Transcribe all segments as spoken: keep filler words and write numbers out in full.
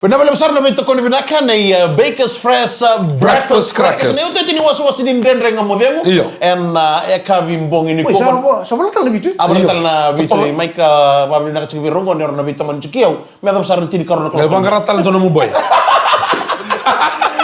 Vinaka vakalevu sara na veitokoni vinaka nei, uh, Baker's Fresh, uh, Breakfast Crackers. Ni oti ni wasewase ni Dredre Ga Mo Cegu. Io. Ena, uh, yakavi bogi nikua. Sa vo-, sa vola tale na vitu. A vola tale na vitu. Io. Mai ka, uh, vakavinaka tiko vei rau qo ni rau na veitamani tiko au. Me yacova sara na tinikarua na kaloko. Vaqara tale dua nomu boy.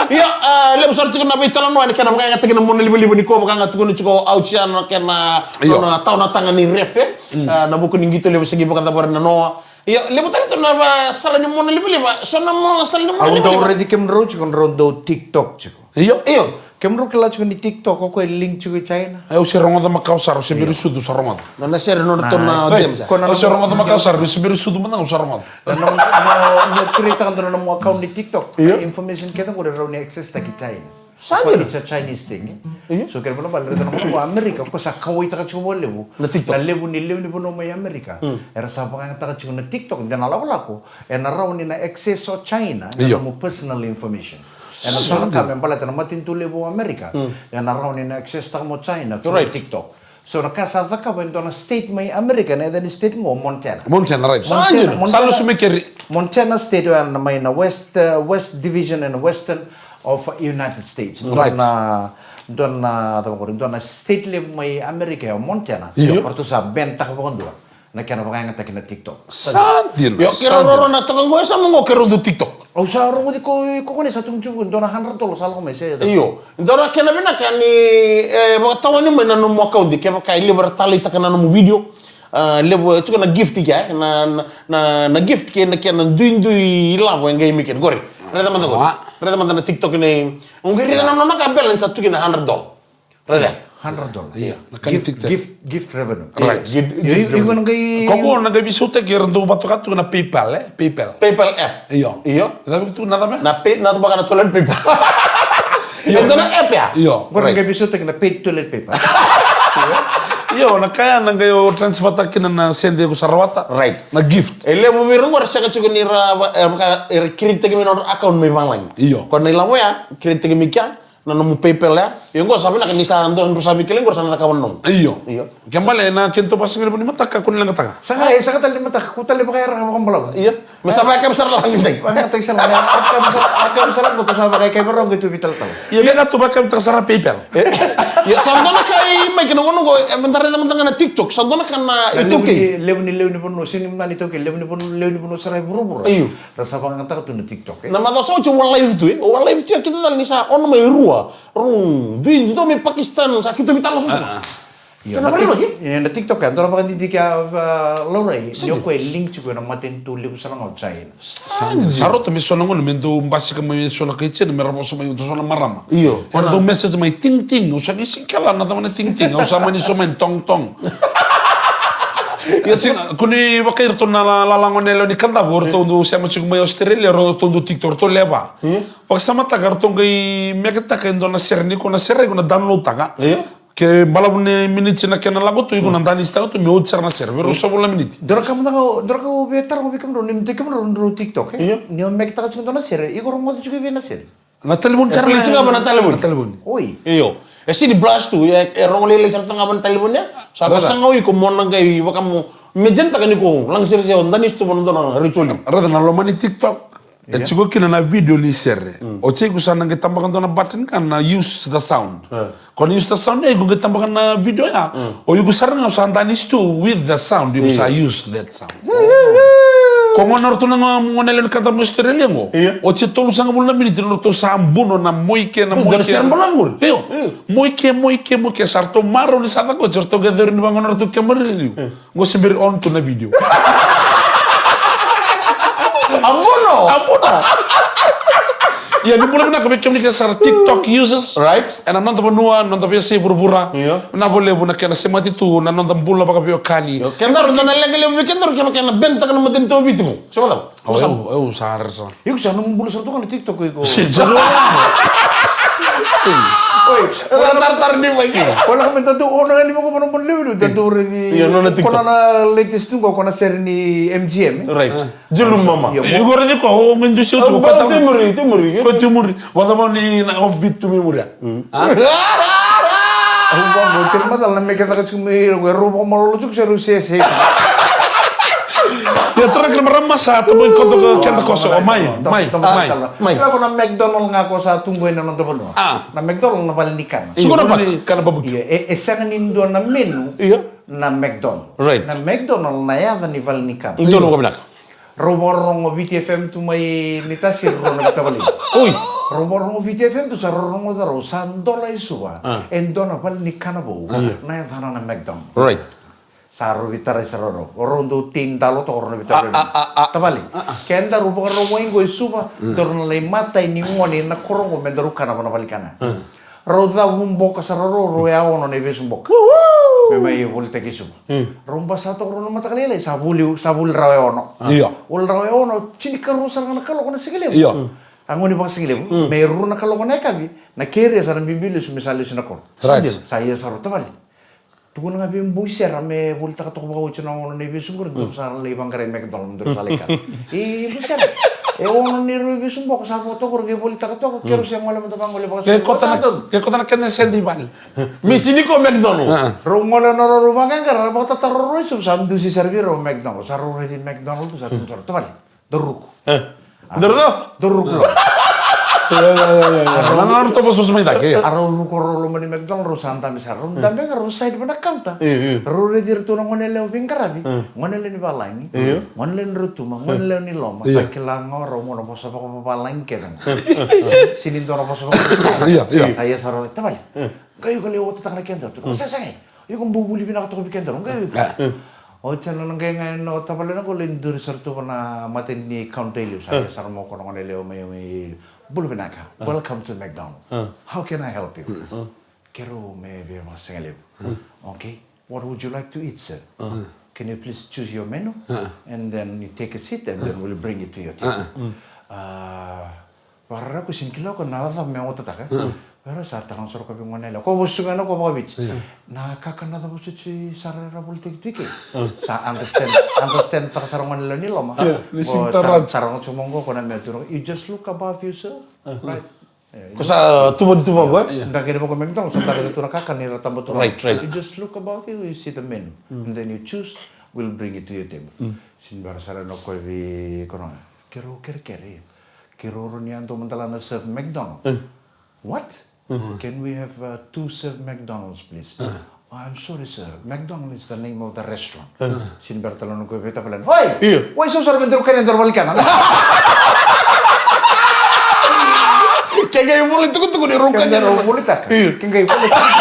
Io, uh, levu sara tiko na veitalanoa ena kena vakayagataki na monalivaliva nikua, vaka ga tukuni tiko o Auti ya na kena, io, nona tawa na taga ni refe. Mm. Uh, na vuku ni qito levu se qai vakacavari na noa. Io, levu tale tu na va-, sala ni monalivaliva. So na mo-, sala ni monalivaliva. Au dau raici kemudrau tiko, drau dau TikTok tiko. Io. Io. Kemudrau kila tiko ni TikTok, o koya e link tiko i China. Au se rogoca makawa sara, au se bera ni sucu, au sa rogoca. Na, na sere nona tona James. Au se rogoca makawa sara, au se bera ni sucu mada ga, au sa rogoca. Na, na, na, na create taka dua na nomu account ni TikTok. Io. Information kece qori e rawa ni access taki China. Sa dina. It's a Chinese thing, eh? Io. So kena ibalebale, raica na mata o Amerika, ko sa kauwaitaka tiko vakalevu. Na TikTok. Na levu ni, levu ni vanua mai Amerika. Mm. Era sa vakayagataka tiko na TikTok, de na lakolako, ena rawa ni na access o China, na, io, nomu personal information. Ena, sa dina, ka me baleta na matanitu levu o Amerika, mm, ena rawa ni na access taka mo China through, right, TikTok. So na ka sa cakava e dua na state mai Amerika, na yaca ni state qo Montana. Montana, right. Montana, sa dina. Montana, sa lusu mai keri. Montana state, ena mai na West, uh, West Division and Western of United States. Right. Dua na, dua na, cava qori, dua na state levu mai Amerika o Montana. Io. Ratou sa ban taka vakadua na kena vakayagataki na TikTok. Sa dina. Io, keirau roro na toka qo, e sa mo qo keirau tu TikTok. Au sa rogoci ko, ko kone sa tubu tiko, dua na hundred dollars sa lako mai se. Io. Dua na kena vinaka ni, e, vakatawani mai na nomu account, kevaka e levu era taleitaka na nomu video. A, levu, e, tiko na gift ke, na, na, na, na gift ke, na kena duidui ilavo e qai mai kina. Qori, raica mada qori. Awa. Raica mada na TikTok nei, o qai raica na nona ka balance sa tu kina hundred dollars. Raica. Hundred dollars. Io, na ka ni gift, TikTok. Gift, gift revenue. Right. Gift, io, gift io, revenue. Iko na qai, ko qo na qai veisautaki era dau vakatoka tu na PayPal, e? PayPal. PayPal app. Io. Io. Na vei tu na cava? Na pay, na tu baka na toilet paper. Io. E dua na app ya? Io. Qo na qai veisautaki na paid toilet paper. Io, na ka ya na qai o transfer taki kina na sede ko sa rawata. Right. Na gift. E levu vei ira qo era sega tiko ni ra, era, era create taki mai na account mai valagi. Io. Ko na ilavo ya, create taki mai kea. Na nomu PayPal ya. Io, qo sa vinaka ni sa dua, dua sa vei kele qo sa na cakava na nomu. Io. Io. Ke bale na kena tou vakasigalevu ni mataka, ko ni leqataka. Sa qai, sa qai tale ni mataka, ko tale vakayara vakabalavu. Io. Me sa vakayakavi sara lagi dai. Vakayakavi sara lagi, vakayakavi sara, vakayakavi sara, ko sa vakayakavi rau qai tu vitalatala. Io, me ka tu vakayakavitaka sara PayPal. E? Io, sa dua na ka i mai kina gona qo, e, me da raica mada ga na TikTok, sa dua na ka na iTaukei. Levu ni, levu ni vanua, sega ni mada na iTaukei, levu ni vanua, levu ni vanua sara e vuravura. Io. Ra sa vakayagataka tu na TikTok, e? Na macawa sa oti au a live tu, e? Au a live tu, e, kidacala ni sa ono mai rua, rua, dui, dua mai Pakistan, sa keitou vei tale sara tu. Ah, ah. Io, na Tik-, e, na TikTok, e, dua na vakadidike, a, laurai, ni o koya e link tiko ena matanitu levu sara ga o China. Sa, sa rauta me so na gauna me dau basika mai so na kai China, me ra vosa mai so na marama. Io. Era dau message mai ting ting, au sa qai sega ni kila na cava na ting ting, au sa mani so mai tong tong. Ia sega, ko ni vakai iratou na la-, lalago na yalewa ni Kadavu, o ratou dau sema tiko mai Australia, o ratou dau TikTok, o ratou lewe va. Io. Vakasamataka, o ratou qai meketaka e dua na sere, ni ko na sere, iko na download taka. Io. Ke balavu ni miniti na kena lako tu, iko na danisitaka tu, me oti sara na sere, vei rau sa vula miniti. Dua na ka mada ga, dua na ka au via tara ga vei kemudrau, ni dua kemudrau, drau TikTok, e? Io. Ni o meketaka tiko dua na sere, iko rogoca tiko vei na sere. Na talevoni sara. E play tiko ga va na talevoni. Na talevoni. Oi. Io. E sega ni blast tu, e, e rogo lailai sara tu ga va na talevoni, e. Sa ko sa ga o iko mo na qai vaka mo, me jenitaka ni ko lagasere se o danisi tu va na dua na raica. Raica na loma ni TikTok. E tiko kina na video ni sere. Mm. O cei ko sa na qai tabaka dua na button ka na use the sound. E. Ko na use the sound, e, iko qai tabaka na video ya. Mm. O iko sara ga o sa danisi tu with the sound, iko sa use that sound. Ko gona ratou na gona, gona lewe ni Kadavu mai Australia qo. Io. Oti e tolusagavulu na miniti, ratou sa buno na moike, na moike. Io. Moike, moike, moike, sa ratou marau ni sa caka oti, ratou qai curu ni vagona ratou kema ririu. Io. Qo se bera on tu na video. A buno! A buno! Ia, ni bula vinaka vei kemuni kece sara TikTok users. Right. Ena noda vanua, noda veiyasai vuravura. Io. Vinaka vakalevu na kena semati tu na noda bula vakaveiwekani. Io, kedaru dua na leqa levu vei kedaru kevaka ena ban taka na matanitu o Viti qo. Se vakacava? Au sa, au sa rere sara. Iko sa nomu bula sara tu ga na TikTok iko. Oi, taratara ni mai. Ko na kame tatu, o na ni mako mana mana levu, tatu redi. Io, nona TikTok. Ko na latest tu qo, ko na sere ni M G M, e? Right. Julu mama. Io, iko redi ko, o ngi dusi o tu ko. Ko tu muri, tu muri. Ko tu muri. Vakacava ni na offbeat tu mai muri. Au vaqo, tiri macala na meke caka tiko mai, rau vakamalolo tiko se rau sese. Ia, tara kina marama sa tabu i koto ka keda koso. Mai, mai, mai. Kila ko na McDonald ga ko sa tu qo ena noda vanua. A. Na McDonald na vale ni kana. Suka na vale ni kana babuki. Ia, e, e sega ni dua na menu. Ia. Na McDonald. Right. Na McDonald na yaca ni vale ni kana. Dua na vakavinaka. Rau vakarorogo Viti F M tu mai Naitasiri, rau na veitavaleni. Oi. Rau vakarorogo Viti F M tu sa rau rogoca rau sa dola i Suva. A. E dua na vale ni kana vou. A. Na yacana na McDonald. Right. Sa rau veitarai sara rau. O rau dau tei dalo toka rau na veitavaleni. A, a, a, a. Tavale. A, a. Keda rau vakarorogo i qo i Suva, mm, daru na lai matai ni gone na koro qo me daru kana vana vale ni kana. Mm. Rau cavu boka sara rau, rau ya ono na ivesu boka. Woo! Me mai volitaki i Suva. Mm. Rau basa toka rau na mataka lailai, sa vuli, sa vuli rawa e ono. Io. Vuli rawa e ono, tinikarua sara ga na kaloko na siga levu. Io. Mm. A gone vakasigalevu, mm, me rua na kaloko na yakavi, na keria sa na bibi lesu me sa lesu na koro. Right. Sa ia sara rau tavale. Tukuna ga vei Bui Sera me volitaka toka vakaoti na ono na ivesu qori, mm, daru sa lai vaqarai McDonald, daru sa lai kana. E, Bui Sera. E ono ni rau ivesu boka sa vo toka qori, qai volitaka toka, keirau se gole mada vaqo lai vakasigalevu. Qai kota na, qai kota na kena sede i vale. Misi ni ko McDonald. A. Rau gole na rau vaqaqara, rau vakatataro rau i Suva, sa dusi sara vei rau McDonald, sa rau raici McDonald, sa tukuna sara, tavale. Daru ruku. E. Daru ruku. Daru ruku. Ia, ia, ia, ia. Nana rau tobo soso mai cake, ia. A rau ruku rau loma ni McDonald, rau sa dabe sara. Rau dabe ga rau side vana counter. Io, io. Rau raici iratou na gone yalewa veiqaravi. Io. Gone yalewa ni valagi. Io. Gone yalewa ni Rotuma. Gone yalewa ni Loma. Io. Sa kila ga o rau mo na vosa vakavavalagi kece ga. Sega ni dua na vosa vaka. Io, io. Sa ia sara rau, tavale. Io. Qai iko lai otataka na keda. Sega, sega. Iko bau vuli vinaka toka vei kedaru, qai iko. A. Oti ya na nona qai ga na tavale na qo lai duri sara tu vana mata ni counter i liu, sa ia sara mai o koya na gone yalewa mai, mai, bula vinaka. A. Welcome to McDonald. A. How can I help you? A. Keirau me via vakasigalevu. A. Okay. What would you like to eat, sir? A. Can you please choose your menu? A. And then you take a seat and then we'll bring it to your table. A. A, Vakarau ko sega ni kila ko na cava me otataka. Mm. Vakarau sa taroga sara ko vei gone yalewa. Ko vosa ga na ko vakaviti. Mm. Na kakana cava soti sara era volitaki tu i ke. Mm. Sa understand, understand taka sara gone yalewa ni Loma. Yeah, ni sega ni taroga. Taroga tiko mo qo ko na me tu. You just look above you, sir. Mm. Right. Yeah, ko sa tuva ni tuva qo. Yeah. Da kere vako me mita, sa da kere tu na kakana ni ra taba tu. Right, right. You just look above you, you see the menu. Mm. And then you choose, we'll bring it to your table. Mm. Sega ni vara sara na ko vei kono. Keirau kerekere. Keirau rawa ni yadua mada la na serve McDonald's. Mm. What? Mm. Can we have, uh, two serve McDonald's, please? Mm. Oh, I'm sorry, sir. McDonald's is the name of the restaurant. Mm. Sega ni bera tale na ko vei tavale. Oi! Io. Oi, so sara me daru kania daru valikana. Ke qai voli tukutuku ni rau kania. Ke qai voli taka. Io. Ke qai voli taka.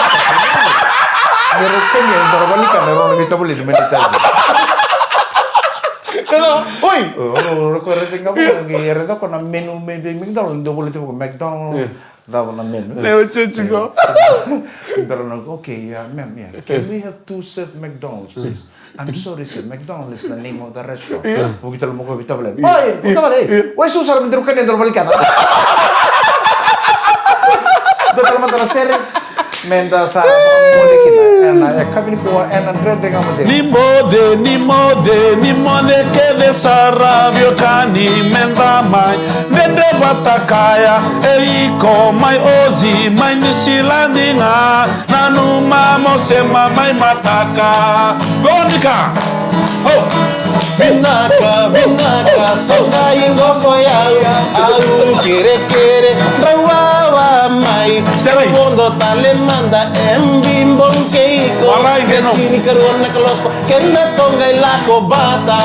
Ni rau kania daru valikana, rau na vei tavale ni meni tasi. Hello. Oi. Oh, oh, oh, ko rete ga mo, ke rete ko na menu me, me, McDonald's, do voli tu ko McDonald's. Io. Cava na menu? Leo chichi go. Bera na, okay, yeah, ma'am, yeah. Can we have two serve McDonald's, please? I'm sorry, sir. McDonald's is the name of the restaurant. Yeah. Vuki tale mo ko vei tavale. Yeah. Oi, tavale. Yeah. Oi, so sara me daru kania daru valikana. Dua tale mada na sere. Meda sa moce kina. Ena, e kavi ni kua, ena dredre ga mo dei. Ni moce, ni moce, ni moce kece sara veiwekani meda mai. Dredre vata kaya, e iko mai Ozi, mai Niusiladi ga, nanuma mo sema mai mataka. Veronica! Ho! Vinaka, vinaka, sa qai qo ko yau, au kerekere, drau wawa mai. Sega. Vodo tale mada, e bibo kei iko. Warai, Veronica. Tinikarua na kaloko, keda toka qai lako vata.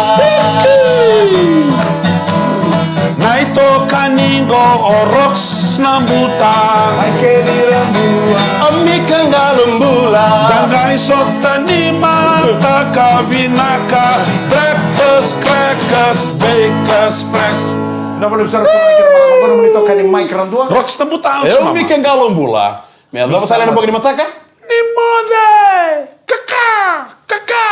Na itokani qo o Rox Nabuta. Mai keri ra bula. O Mika Qalo Bula. Da qai sota ni mataka vinaka. Breakfast, crackers, bakers, fresh. Na vale sara ko na kena marama, ko na mani itokani Mike Radua. Rox Nabuta, o Mika Qalo Bula. Me yacova tale na bogi ni mataka? Ni moce! Kaka! Kaka!